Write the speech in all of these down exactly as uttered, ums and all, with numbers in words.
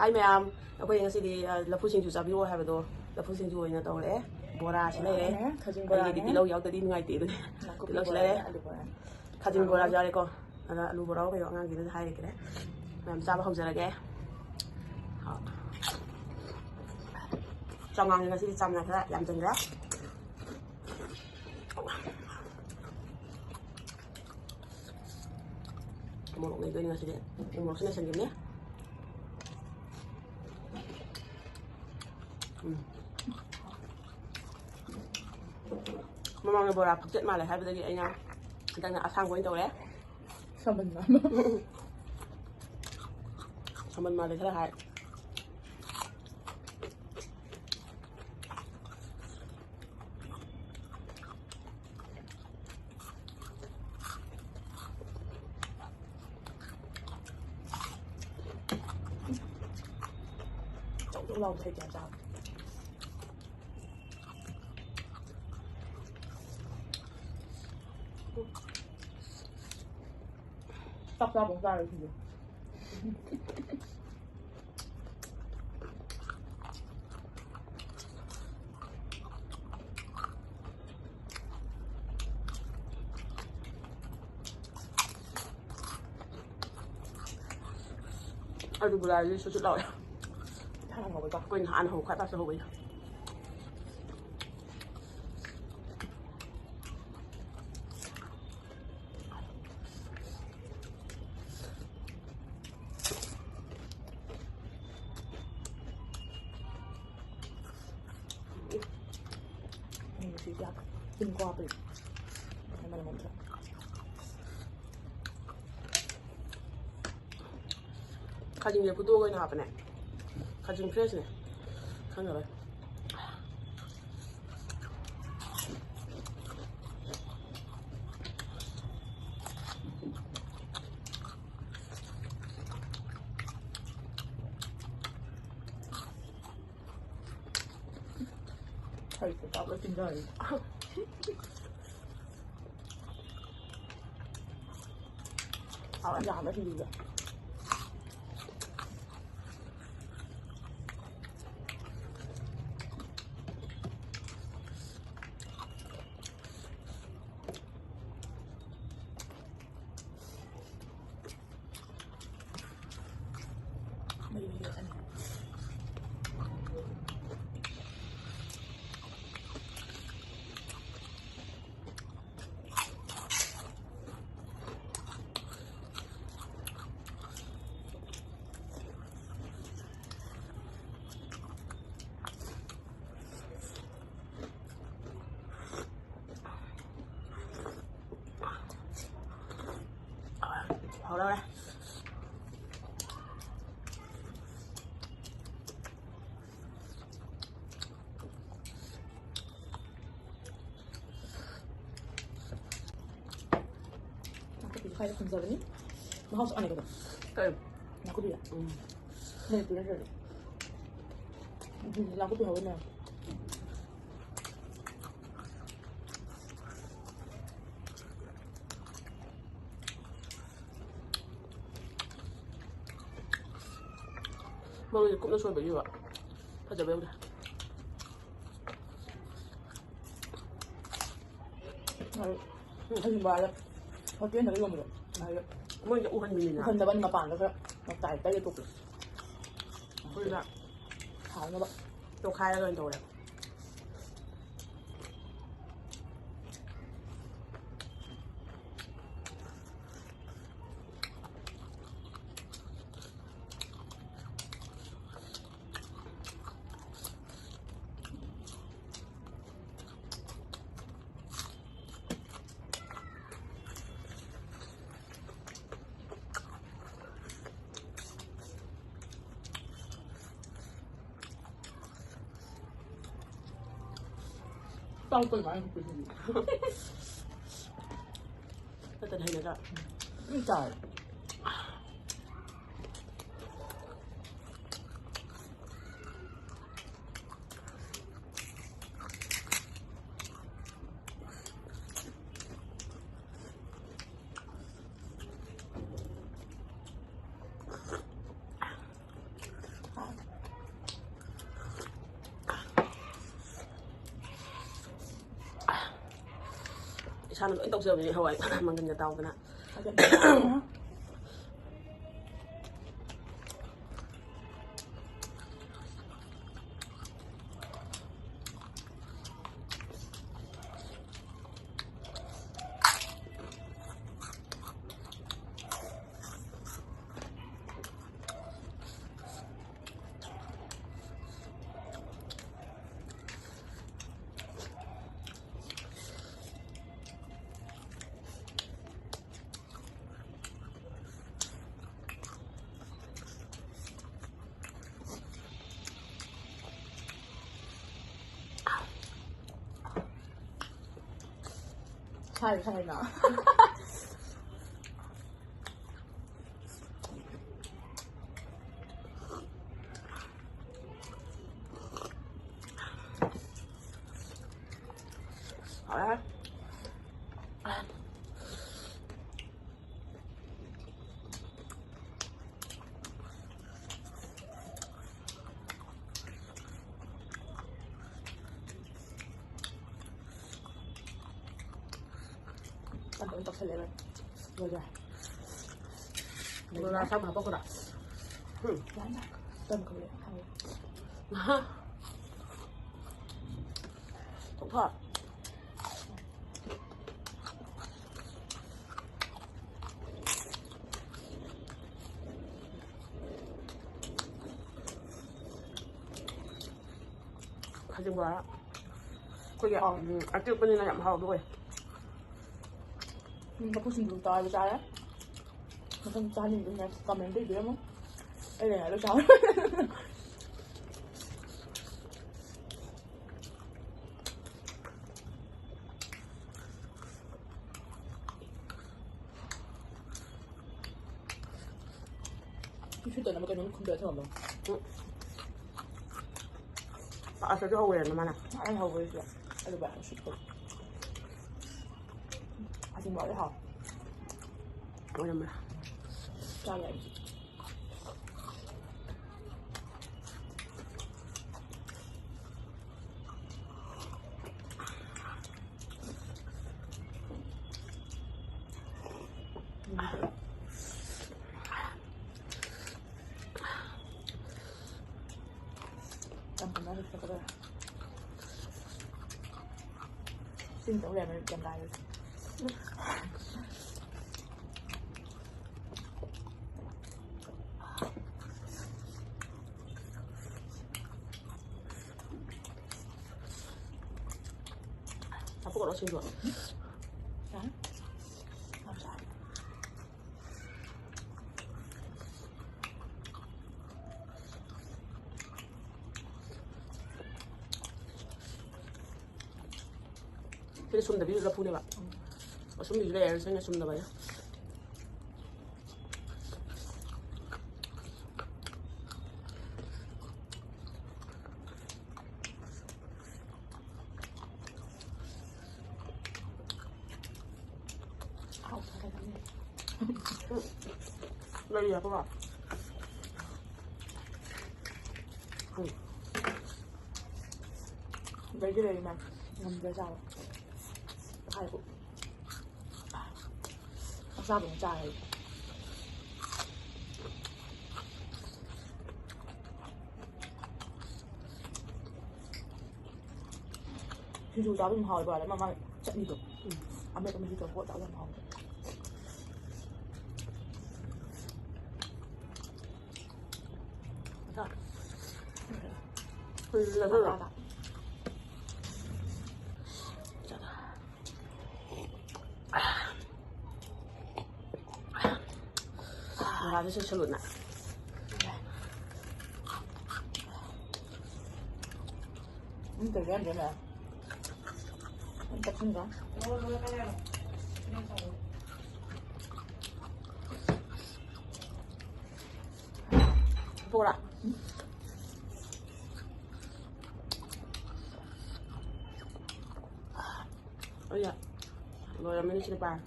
ꯍꯥꯏ ꯃꯌꯥꯝ, ꯑꯩꯈꯣꯏ ꯉꯁꯤꯗꯤ, ꯑ, ꯂꯐꯨ ꯁꯤꯡꯖꯨ ꯆꯥꯕꯤꯌꯨ ꯍꯥꯏꯕꯗꯣ, ꯂꯐꯨ ꯁꯤꯡꯖꯨ ꯑꯣꯏꯅ ꯇꯧꯔꯛꯑꯦ꯫ ꯕꯣꯔꯥꯁꯤ ꯂꯩꯔꯦ꯫ ꯕꯣꯔꯥꯅꯦ, ꯈꯥꯖꯤꯡ ꯑꯩꯒꯤꯗꯤ ꯕꯣꯔꯥꯅꯦ꯫ ꯇꯤꯜꯍꯧ ꯌꯥꯎꯗꯗꯤ ꯅꯨꯡꯉꯥꯏꯇꯦ ꯑꯗꯨꯅꯤ꯫ ꯅꯥꯀꯨꯞꯄꯤ ꯇꯤꯜꯍꯧꯁꯤ ꯕꯣꯔꯥꯅꯦ, ꯂꯩꯔꯦ꯫ ꯑꯂꯨ ꯕꯣꯔꯥꯅꯦ꯫ ꯈꯥꯖꯤꯡ ꯕꯣꯔꯥꯁꯨ ꯌꯥꯎꯔꯦꯀꯣ꯫ ꯑꯗ ꯑꯂꯨ ꯕꯣꯔꯥ ꯀꯩꯅꯣ ꯑꯉꯥꯡꯒꯤꯗꯨꯗ ꯍꯥꯏꯔꯒꯦ꯫ ꯃꯌꯥꯝ ꯆꯥꯕ ꯍꯧꯖꯔꯒꯦ꯫ ꯆꯉꯥꯡꯁꯦ ꯉꯁꯤꯗꯤ ꯆꯥꯝꯅ ꯈꯔ ꯌꯥꯝꯁꯤꯟꯈ꯭ꯔꯦ꯫ ꯃꯣꯔꯣꯛ ꯂꯩꯗꯣꯏꯅꯤ ꯉꯁꯤꯗꯤ꯫ ꯎ ꯃꯣꯔꯣꯛꯁꯨ ꯂꯩꯁꯟꯈꯤꯕꯅꯤ꯫ ꯎꯝ꯫ ꯃꯃꯥꯡꯗ ꯕꯣꯔꯥ ꯐꯛꯆꯦꯠ ꯃꯥꯜꯂꯦ ꯍꯥꯏꯕꯗꯒꯤ ꯑꯩꯅ ꯍꯟꯗꯛꯅ ꯑꯁꯥꯡꯕ ꯑꯣꯏꯅ ꯇꯧꯔꯦ꯫ ꯁꯃꯟ ꯃꯥꯟꯕ꯫ ꯁꯃꯟ ꯃꯥꯜꯂꯦ ꯈꯔ ꯍꯥꯏ꯫ ꯆꯧ ꯆꯧ ꯂꯥꯎꯕꯁꯦ ꯀꯌꯥ ꯆꯥꯕ꯫ ꯆꯥꯛ ꯆꯥꯕ ꯆꯥꯔꯦ ꯁꯤꯁꯦ꯫ ꯑꯗꯨꯕꯨ ꯂꯥꯏꯔꯤ ꯁꯨꯠ ꯁꯨꯠ ꯂꯥꯎꯋꯦ꯫ ꯏꯁꯥꯅ ꯍꯧꯕ ꯆꯥꯛ꯫ ꯑꯩꯈꯣꯏꯅ ꯍꯥꯟꯅ ꯍꯧꯕ ꯈ꯭ꯋꯥꯏ ꯐꯥꯔꯁ ꯍꯧꯕꯩꯅ꯫ ꯎꯝ, ꯁꯤ ꯌꯥꯛ-, ꯇꯤꯟ ꯀꯣ ꯍꯥꯞꯄꯗꯤ ꯃꯅꯝ ꯑꯃ ꯊꯣꯛꯑꯦ꯫ ꯈꯥꯖꯤꯡꯁꯦ ꯐꯨꯠꯇꯣꯛꯑꯒ ꯑꯣꯏꯅ ꯍꯥꯞꯄꯅꯦ꯫ ꯈꯥꯖꯤꯡ ꯐ꯭ꯔꯦꯁꯅꯦ꯫ ꯈꯪꯉꯔꯣꯏ꯫ ꯍꯩꯇ ꯆꯥꯕ ꯆꯤꯟꯖꯥꯛꯅꯤ꯫ ꯍꯥꯎꯔꯦ꯫ ꯌꯥꯝꯃꯦ ꯁꯤꯡꯖꯨꯗ꯫ ꯑꯩ ꯈꯨꯝꯖꯕꯅꯤ꯫ ꯃꯍꯥꯎꯁꯨ ꯑꯅꯤꯀꯗꯣ꯫ ꯀꯩ? ꯅꯥꯀꯨꯞꯄꯤꯗ꯫ ꯎꯝ꯫ ꯃꯅꯤꯄꯨꯔꯗ ꯂꯩꯔꯦ꯫ ꯎꯝ, ꯅꯥꯀꯨꯞꯄꯤ ꯍꯧꯋꯦ ꯃꯌꯥꯝ꯫ ꯃꯔꯣꯏꯁꯦ ꯀꯨꯞꯅ ꯁꯣꯏꯕꯒꯤꯕ ꯐꯖꯕ ꯌꯧꯗꯦ꯫ ꯍꯣꯏ꯫ ꯑꯁꯤꯟꯕ ꯍꯥꯏꯔ ꯍꯣꯇꯦꯜꯗꯒ ꯌꯣꯟꯕꯗꯣ꯫ ꯍꯥꯏꯔ ꯃꯣꯏꯁꯦ ꯎꯍꯟꯕꯅꯤꯅ꯫ ꯎꯍꯟꯗꯕꯅꯤ, ꯃꯄꯥꯟꯗ ꯈꯔ ꯃꯇꯥꯏ ꯇꯩꯔ ꯇꯣꯛꯄꯗꯣ꯫ ꯑꯩꯈꯣꯏꯅ ꯍꯥꯎꯅꯕ꯫ ꯇꯣꯈꯥꯏꯔꯒ ꯑꯣꯏꯅ ꯇꯧꯔꯦ꯫ ꯆꯥꯎ ꯀꯩ ꯃꯥꯏ ꯍꯨꯞꯄꯤ ꯍꯨꯞꯄꯤ꯫ ꯅꯠꯇꯅ ꯍꯩꯅꯗ꯭ꯔꯥ? ꯎꯝ, ꯆꯥꯎ꯫ ꯏꯁꯥꯅ ꯂꯣꯏ ꯇꯧꯖꯕꯅꯦ ꯍꯋꯥꯏ ꯃꯪꯒꯟꯒ ꯇꯥꯎꯗꯅ꯫ ꯁꯥꯏ, ꯁꯥꯏꯅ꯫ ꯍꯥꯎꯔꯦ꯫ ꯇꯞ ꯇꯞꯅ ꯇꯧꯁꯜꯂꯦ ꯂꯣꯏ꯫ ꯂꯣꯏꯔꯦ꯫ ꯕꯣꯔꯥ ꯑꯁꯥꯡꯕ ꯍꯥꯞꯄꯛꯀꯗ꯭ꯔꯥ? ꯎꯝ꯫ ꯌꯥꯝꯅ ꯇꯟꯈ꯭ꯔꯦ꯫ ꯊꯣꯛꯊꯣꯛ꯫ ꯈꯖꯤꯡ ꯕꯣꯔꯥ꯫ ꯑꯩꯈꯣꯏꯒꯤ, ꯑꯥꯎ꯫ ꯎꯝ, ꯑꯇꯦꯛꯄꯅꯤꯅ ꯌꯥꯝ ꯍꯥꯎꯕ ꯑꯣꯏ꯫ ꯎꯝ, ꯂꯐꯨ ꯁꯤꯡꯖꯨ ꯇꯧꯔꯒ ꯆꯥꯔꯦ꯫ ꯃꯊꯪ ꯆꯥꯅꯤꯡꯕꯗꯨꯅ comment ꯏꯕꯤꯔꯝꯃꯣ꯫ ꯑꯩ ꯂꯩꯔꯒ ꯆꯥꯔꯣ꯫ ꯏꯁꯨ ꯇꯅꯕ ꯀꯩꯅꯣꯝ ꯈꯨꯝꯕꯤꯔ ꯊꯝꯃꯝꯃꯣ꯫ ꯎꯝ꯫ ꯑꯁ, ꯑꯗꯨ ꯍꯧꯋꯦꯅ ꯃꯥꯅ꯫ ꯑꯩ ꯍꯧꯋꯦ ꯁꯤꯗ꯫ ꯑꯗꯨꯒ ꯎꯁꯤꯠꯇꯣ꯫ ꯑꯁꯤꯃꯗꯤ ꯍꯥꯎ꯫ ꯑꯣꯏꯔꯝꯃꯦ꯫ ꯆꯥꯒꯦ ꯑꯩ꯫ ꯌꯥꯝ ꯐꯖꯅ ꯍꯦꯛꯇ ꯀꯗꯧꯔꯦ꯫ ꯁꯤꯅ ꯇꯧ ꯂꯩꯔꯝꯃꯦ ꯀꯦꯃꯦꯔꯥꯗꯨꯁꯨ꯫ ꯍꯥꯞꯄꯛꯀꯅꯣ ꯁꯤꯡꯖꯨ꯫ ꯌꯥꯅꯤ꯫ ꯌꯥꯝ ꯆꯥꯔꯦ꯫ ꯁꯤꯗ ꯁꯨꯝꯗꯕꯤꯁꯨ ꯂꯐꯨꯅꯦꯕ꯫ ꯎꯝ꯫ ꯑꯁꯨꯝꯕꯤꯁꯨ ꯂꯩꯔꯦ, ꯁꯤꯅ ꯁꯨꯝꯗꯕꯅꯦ꯫ ꯂꯩꯌꯦꯕꯀꯣ꯫ ꯎꯝ꯫ ꯂꯩꯗꯤ ꯂꯩꯔꯤ ꯃꯥ꯫ ꯉꯝꯗ꯭ꯔꯦ ꯆꯥꯕ꯫ ꯍꯥꯏꯕꯨ꯫ ꯆꯥꯕ ꯑꯃ ꯆꯥꯔꯦ꯫ ꯁꯤꯡꯖꯨ ꯆꯥꯕ ꯑꯗꯨꯝ ꯍꯥꯎꯋꯦꯕ, ꯑꯗ ꯃꯥ ꯃꯥꯒꯤ ꯆꯠꯅꯤꯗꯣ꯫ ꯎꯝ꯫ ꯑꯃꯦꯠꯄ ꯃꯍꯤꯗꯣ ꯀꯣꯠ ꯆꯥꯕ ꯌꯥꯝ ꯍꯥꯎꯋꯦ꯫ ꯎꯝ, ꯂꯧꯁꯜꯂꯣ꯫ ꯕꯣꯔꯥꯗꯨ ꯆꯨꯁꯜꯂꯨꯅ꯫ ꯎꯝ, ꯀꯩ ꯌꯥꯝꯗ꯭ꯔꯦꯅꯦ꯫ ꯎꯝ, ꯆꯥꯛꯁꯤꯟꯗ꯭ꯔꯣ? ꯕꯣꯔꯥ꯫ ꯑꯩꯅ ꯂꯣꯏꯔꯝꯃꯅꯤ ꯁꯤꯗꯤ ꯄꯥꯔꯦ꯫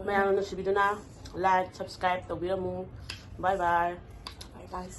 ꯃꯌꯥꯝꯅ ꯅꯨꯡꯁꯤꯕꯤꯗꯨꯅ like, subscribe ꯇꯧꯕꯤꯔꯝꯃꯨ꯫ Bye bye꯫ Bye guys꯫